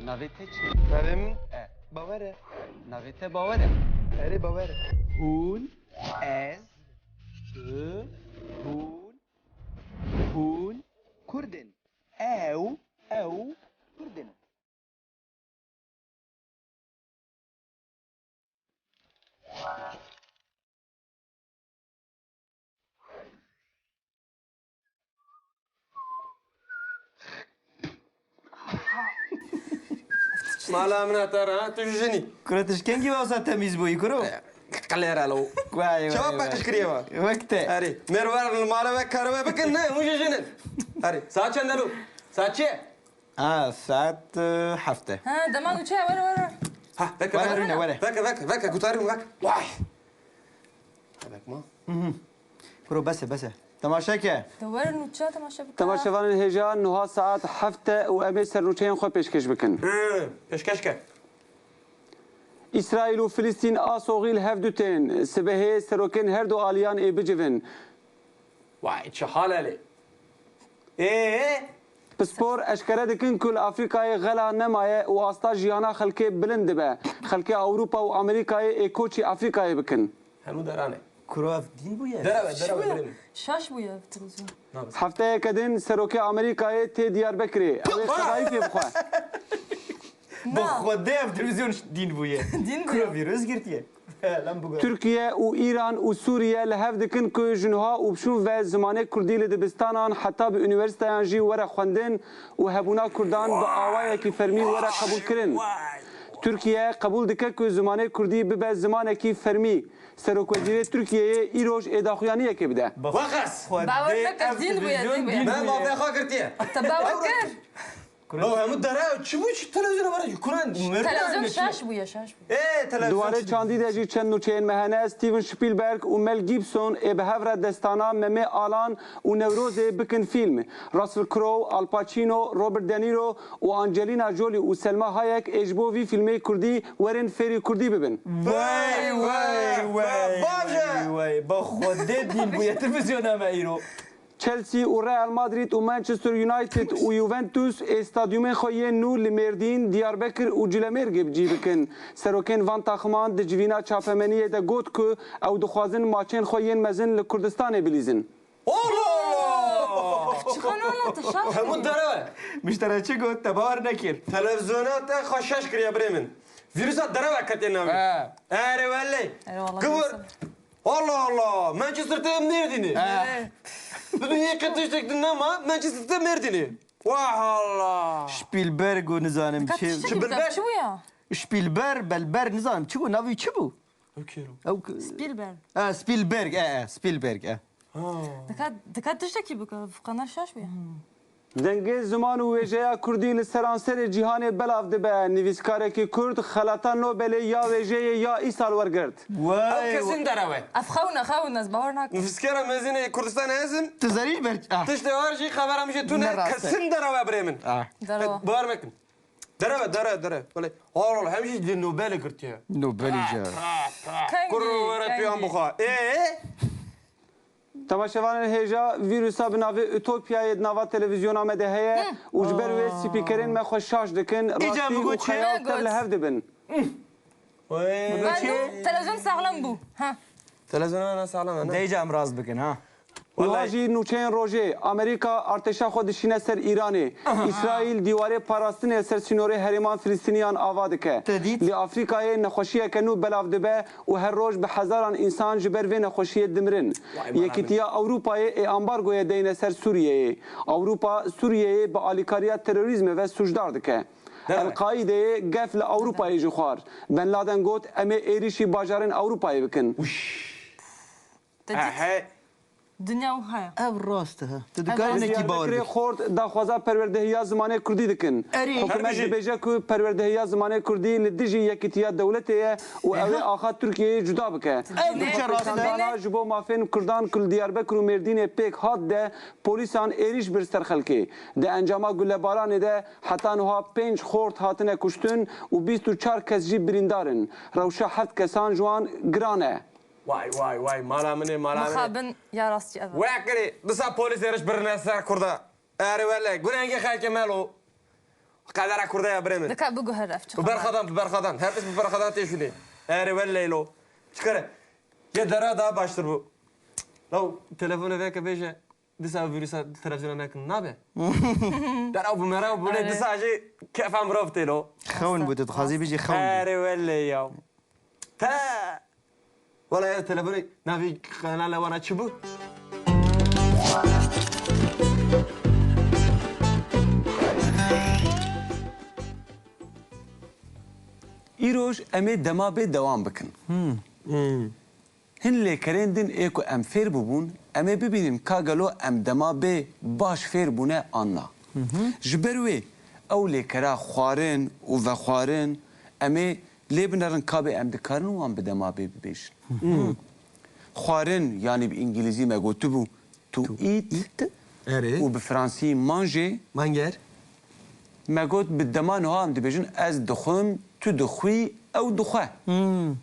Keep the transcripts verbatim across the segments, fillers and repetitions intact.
Navê te çi? Navê min E. Bawer e. Navê te Bawer e. Erê, Bawer e. Hûn, ez, tu, hûn, hûn Kurd in. Ew, ew Kurd in. Mala min hata ra, tu ji jinî. Kuro, tu ji kengî ve wisa temîz bûyî, kuro? Qilêre lo. Vay, vay, vay. Çawa paqij kiriye va? Wek te. Erê, mêr werin li mala we karê we bikin, ne, hûn ji jin in. Erê, saet çend e lo? Saet çi ye? Ha, saet, e, heft e. Ha, dema nûçe ye, were, were. Ha, veke, were, veke. Rûne, were. Veke, veke, veke, gutarî min veke. Vay. Hebek ma. Mhm. Kuro, bes e, bes e. Temaşe ke. De were nûçe temaşe bike. Temaşevanên hêja, niha saet heft e û em ê ser nûçeyên xwe pêşkêş bikin. Hı, pêşkêş ke. Îsraîl û Filistîn a soxî li hev du tên. Sibehê serokên her du aliyan ê bicivin. Vay, çi hal e lê? Ê? Pispor eşkere dikin ku li Afrîkayê xela nemaye û asta jiyana xelkê bilind dibe. Xelkê Ewropa û Amerîkayê ê koçî Afrîkayê bikin. Hemû deran e. Kuro, ev dîn bûye? Derew e, derew e, birê min. Şaş bûye ev televîzyon. Nabe. Hefteyeke din serokê Amerîkayê tê Diyarbekirê. Ew ê qedayîfê bixwe. Bi Xwedê ev televîzyon dîn bûye. Dîn bûye. Kuro, vîrus girtiye. Lan bu Tirkiye û Îran û Sûriye li hev dikin ku ji niha û bi şûn ve zimanê kurdî li dibistanan heta bi unîversîteyan jî were xwendin û hebûna kurdan bi awayekî fermî were qebûlkirin. Tirkiye qebûl dike ku zimanê kurdî bibe zimanekî fermî. Serokwezîrê Tirkiyeyê îroj ê daxuyaniyekê bide. Wexas! Bawer neke, dîn bûye, dîn bûye. Me mafê xwe girtiye. Te bawer kir? Lo hemû dere, çi bû, çi televizyona var? Kuran, televizyon şaş bûye, şaş bûye. Ê, televizyon. Di warê çandî de jî çend nûçeyên me hene. Steven Spielberg û Mel Gibson ê bi hev re destana Memê Alan û Newrozê bikin fîlm. Russell Crowe, Al Pacino, Robert De Niro û Angelina Jolie û Selma Hayek ê ji bo vî fîlmê kurdî werin fêrî kurdî bibin. Wey, wey, wey, baş e. Wey, wey. Bi Xwedê dîn bûye televizyona me îro. Chelsea û Real Madrid û Manchester United û Juventus ê stadyumên xwe yên nû li Mêrdîn, Diyarbekir û Cilemêrgê bi cî bikin. Serokên van taximan di civîna çapemeniyê de got ku ew dixwazin maçên xwe yên mezin li Kurdistanê bilîzin. Allah Allah! Çiqanala te şaş. Hemû derew e. Min ji te re çi got, te bawer nekir. Televizyona te xwe şaş kiriye birê min. Vîrusa derew e ketiye navê. He. Erê wele. Erê wele. Kıvır. Allah Allah. Manchester te Mêrdînê. He. Bibî yê qet tiştek din nema, Manchester te Mêrdînê. Wah Allah. Spielberg û nizanim çi. Çi bû ya? Spielberg, Belberg, nizanim çi bû, navî çi bû? Ew kêro. Ew k- Spielberg. E, Spielberg, e, e, Spielberg, e. Ha. Dika, dika tiştekî bike, ev qanal şaş bûye. Dengê ziman û wêjeya kurdî li seranserê cîhanê belav dibe. Nivîskarekî kurd xelata Nobelê ya wêjeyê ya îsal wergirt. Wey, ew kesin derew e. Ev xewin e, xewin e, ez bawer nakim. Nivîskera mezin ê Kurdistanê ez im. Tu zerî ber-, ah. Tiştê war jî xebera min jê tune, ne rast e, kesin derew e birê min. Ah. Derew e. Bawer mekin. Derew e, derew e, derew e. Belê. Hol, hol, hem jî di Nobelê girtiye. Nobelê jî. Kengî, kuro were tu yan kengî. Bixwe. Ê? Temaşevanên hêja, vîrusa bi navê Ütopyayê di nava televîzyona me de heye û ji ber wê spîkerên me xwe şaş dikin, rastî û xeyal tev li hev dibin. Wê. Beno, televîzyon saxlem bû. Ha. Televîzyona me saxlem e, ne? Dê îca em rast bikin, ha. Niha jî nûçeyên rojê, Amerîka artêşa xwe dişîne ser Îranê. Îsraîl dîwarê parastinê ser sînorê herêman Filistîniyan ava dike. Te dît? Li Afrîkayê nexweşiyeke nû belav dibe û her roj bi hezaran însan ji ber vê nexweşiyê dimirin. Vay, Yekîtiya Ewropayê ê ambargoyê deyne ser Sûriyeyê. Ewropa Sûriyeyê bi alîkariya terorîzmê ve sûcdar dike. Dere. El-Qaîdeyê gef li Ewropayê jî xwar. Ben Laden got, em ê êrîşî bajarên Ewropayê bikin. Te dît? He, he. Dinya wiha ye. Ev rast e, he. Tu dikarî nekî bawer bikî. Diyarbekirê xort daxwaza perwerdehiya zimanê kurdî dikin. Erê. Hikûmet dibêje ku perwerdehiya zimanê kurdî li dijî yekîtiya dewletê ye û ew ê axa Tirkiyeyê cuda bike. Ev diçe rast e. Pêşandana ji bo mafên kurdan ku li Diyarbekir û Mêrdînê pêk hat de polîsan êrîş bir ser xelkê. Di encama gulebaranê de heta niha pênc xort hatine kuştin û bîst û çar kes jî birîndar in. Rewşa heft kesan ji wan giran e. Vay, vay, vay, mala min ê, mala min ê. Mixabin ya rastî ev e. Wekirî, disa polîs êriş birine ser kurda. Erê wele, gurengê xelkê me lo. Qedera Kurda ya birê min. Dika biguhere, ev çi Bi xeber? Berxadan, bi berxadan. Her kes bi berxadan tê şûnê. Erê welleylo. Çikare. Yê dera daha baştir bû. Law, telefona veke bêje, disa vîrusa televizyona nekin, nabe? Dera bû mera bû, lê Erê. Disa jî kefa mirov tê lo. Xewn bû, tu dixwazî bijî xewn bû. Erê welley ya. Te! Wala ya telefonê navî kanala wana çi bû? Îroj em ê dema bê dewam bikin. Hmm. Hin lêkerên din ê ku em fêr bûbûn, em ê bibînin ka gelo em dema bê baş fêr bûne an na. Ji ber wê ew lêkera xwarin û vexwarin em ê lê binerin ka bê em dikarin wan bi dema bê bibêjin. Xwarin, yanî bi îngilîzî me gotibû to eat Erê. Û bi fransî manger. Manger. Me got, bi dema niha em dibêjin, ez dixwim, tu dixwî, ew dixwe. Hmm.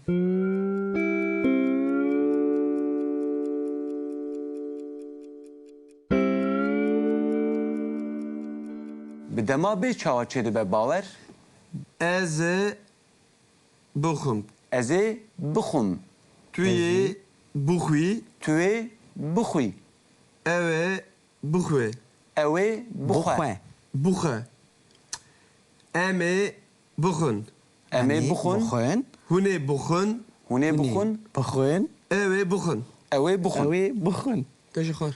Bi dema bê çawa çêdibe bawer? Ez ê bixwim. Ez ê bixwim. Tu yê bixwî. Tu yê bixwî. Ew ê bixwe. Ew ê bixwe. Bixwe. Bixwe. Em ê bixwin. Em ê bixwin. Hûn ê bixwin. Hûn ê bixwin. Bixwin. Ew ê bixwin. Ew ê bixwin. Ew ê bixwin. Te ji xwe.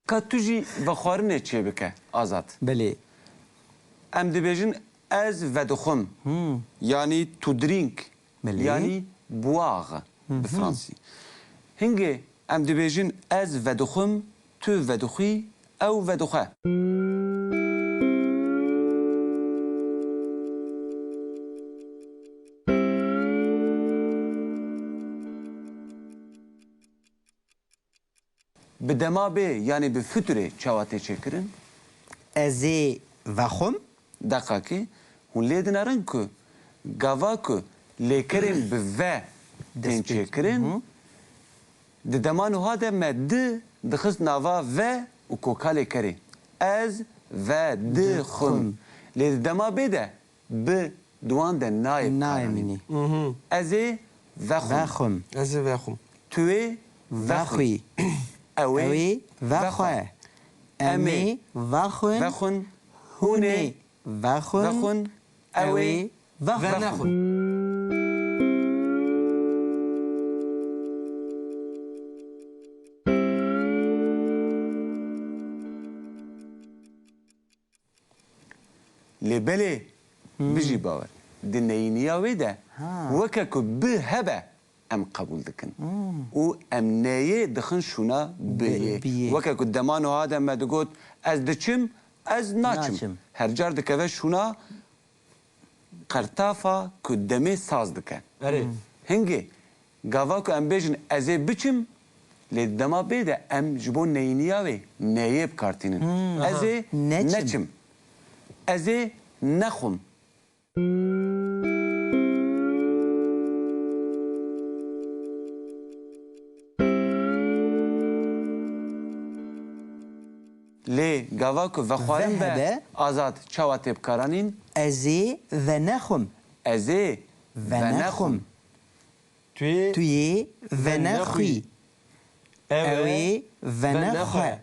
Ka tu jî vexwarinê çêbike, Azad. Belê. Em dibêjin, ez vedixwim. Hmm. Yanî to drink. Belê. Yanî boire bi fransî. Hingê em dibêjin, ez vedixwim, tu vedixwî, ew vedixwe. Bi dema bê, yanî bi fiturê çawa tê çêkirin? Ez ê vexwim. Deqakê, hûn lê dinerin ku gava ku lêkerên bi ve tên çêkirin, di dema nuha de me di dixist nava ve û koka lêkerê. Ez ve di xwim. Lê di dema bê de bi di wan de nayê bikaranîn. Nayê mînî. Ez ê vexwim. Vexwim. Ez ê vexwim. Tu ê vexwî. Vexwî. Ew ê vexwe. Em ê vexwin. Vexwin. Hûn ê vexwin. Vexwin. Ew ê vexwe. Venexwin. Lê belê, bijî bawer. Di neyîniya wê de weke ku bi hebe em qebûl dikin. Û em neyê dixin şûna biyê. Biyê. Weke ku dema nuha de me digot, ez diçim, ez naçim. Naçim. Her car dikeve şûna qertafa ku demê saz dike. Erê. Hingê, gava ku em bêjin ez ê biçim, lê di dema bê de em ji bo neyîniya wê neyê bi kar tînin. Hmm. Ez ê neçim. Neçim. Ez ê nexwim. Lê gava ku vexwarin be, Azad, çawa tê bikaranîn? Ez ê venexwim. Ez ê venexwim. Tu yê venexwî. Ew ê venexwe.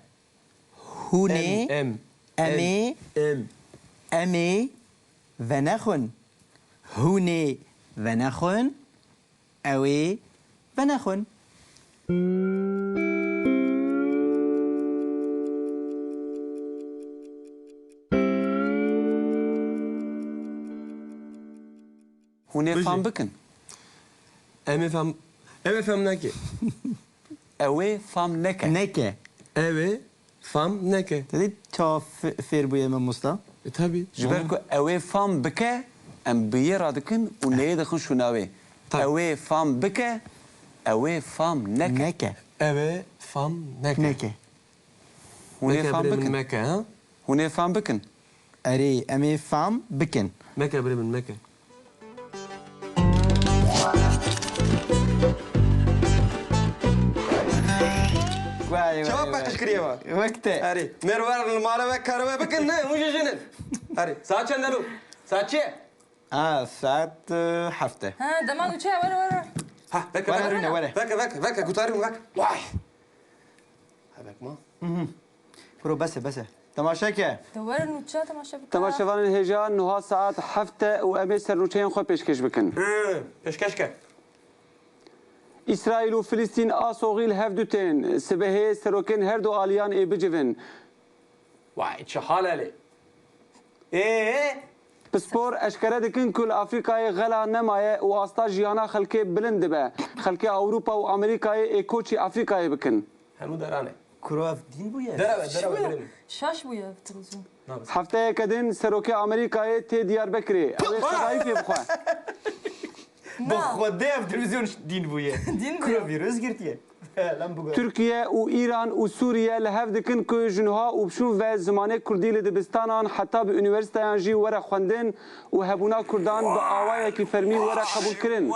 Hûn ê, em ê, em ê venexwin. Hûn ê venexwin. Ew ê venexwin. Hûn ê fam bikin. Em ê fam, ew ê fam neke. Ew ê fam neke. Neke. Ew ê fam neke. Te dî çawa fe-, fêr bûye mamosta? E, tabî. Ji ber ku ew ê fam bike, em bi yê radikin û neyê dixin şûna wê. Tabî. Ew ê fam bike, ew ê fam neke. Neke. Ew ê fam neke. Neke. Hûn ê fam bikin. Meke, birê min, meke, ha? Hûn ê fam bikin. Erê, em ê fam bikin. Meke, birê min, meke. Vay, vay, Çawa vay. Paqij kiriye va? Wek te. Erê, mêr werin li mala we kar we bikin, ne, hûn jî jin in. Erê, saet çend e lo? Saet çi ye? Ha, saet, e, heft e. Ha, dema nûçe ye, were, were. Ha, veke, Were veke. Rûne, were. Veke, veke, veke, gutarî min, veke. Vay. Hevek ma. Kuro, bes e, bes e. Temaşe ke. De were nûçe temaşe bike. Temaşevanên hêja, niha saet heft e û em ê sernûçeyên xwe pêşkêş bikin. Hı, pêşkêş ke. Îsraîl û Filistîn a soxî li hev du tên. Sibehê serokên her du aliyan ê bicivin. Vay, çi hal e lê? Ê? Pispor eşkere dikin ku li Afrîkayê xela nemaye û asta jiyana xelkê bilind dibe. Xelkê Ewropa û Amerîkayê ê koçî Afrîkayê bikin. Hemû deran e. Kuro, ev dîn bûye? Derew e, derew e, birê min. Şaş bûye ev televîzyon. Hefteyeke din serokê Amerîkayê tê Diyarbekirê. Ew ê xwedayî pê bixwe. Bi Na. Xwedê ev televîzyon dîn bûye. Dîn bûye. Kuro, vîrus girtiye. Lan bû. Tirkiye û Îran û Sûriye li hev dikin ku ji niha û bi şûn ve zimanê kurdî li dibistanan heta bi unîversîteyan jî were xwendin û hebûna kurdan bi awayekî fermî were qebûlkirin.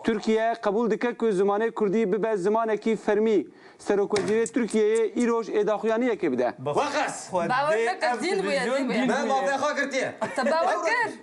Tirkiye qebûl dike ku zimanê kurdî bibe zimanekî fermî. Serokwezîrê Tirkiyeyê îroj ê daxuyaniyekê bide. Weqas! Bawer neke, dîn bûye, dîn bûye. Me mafê xwe girtiye. Te bawer kir?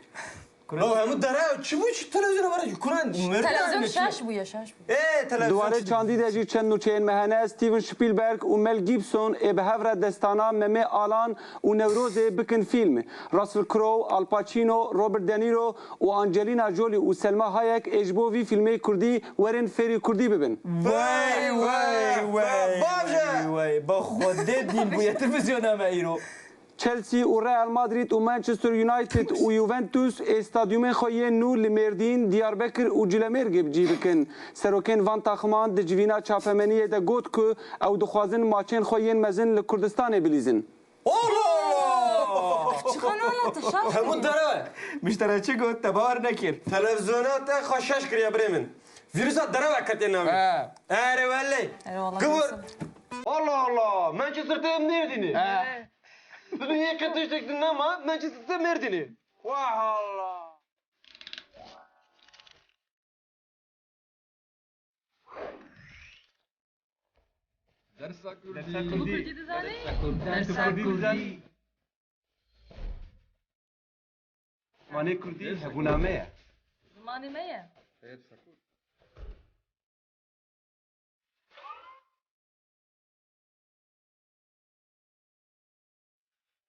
Lo hemû dere, çi bû, çi televizyona were? Kuran, Televizyon şaş bûye, şaş bûye. Ê, televizyon. Di warê çandî de jî çend nûçeyên me hene. Steven Spielberg û Mel Gibson ê bi hev re destana Memê Alan û Newrozê bikin fîlm. Russell Crowe, Al Pacino, Robert De Niro û Angelina Jolie û Selma Hayek ê ji bo vî fîlmê kurdî werin fêrî kurdî bibin. Wey, wey, wey, wey, wey. Bi Xwedê dîn bûye televizyona me îro. Chelsea û Real Madrid û Manchester United û Juventus ê stadyumên xwe yên nû li Mêrdîn, Diyarbekir û Cilemêrgê bi cî bikin. Serokên van taximan di civîna çapemeniyê de got ku ew dixwazin maçên xwe yên mezin li Kurdistanê bilîzin. Allah Allah! Çiqanana te şaş Hemû bû. Dere. Miştere çi got, te bawer nekir. Televizyona te xwe şaş kiriye birê min. Vîrusa dere ve ketiye navê. He. Erê wellê. Erê wellê. Kıvır. Nasıl? Allah Allah! Manchester te em Mêrdînê. He. Bi yeke tiştek din nema, Manchester te Mêrdînê. Wah Allah! Dersa Kurdî. Dersa Kurdî. Kurdî dizanî? Dersa Kurdî. Dersa Kurdî. Zimanê Kurdî hebûna me ye. Zimanê me ye. Dersa Kurdî.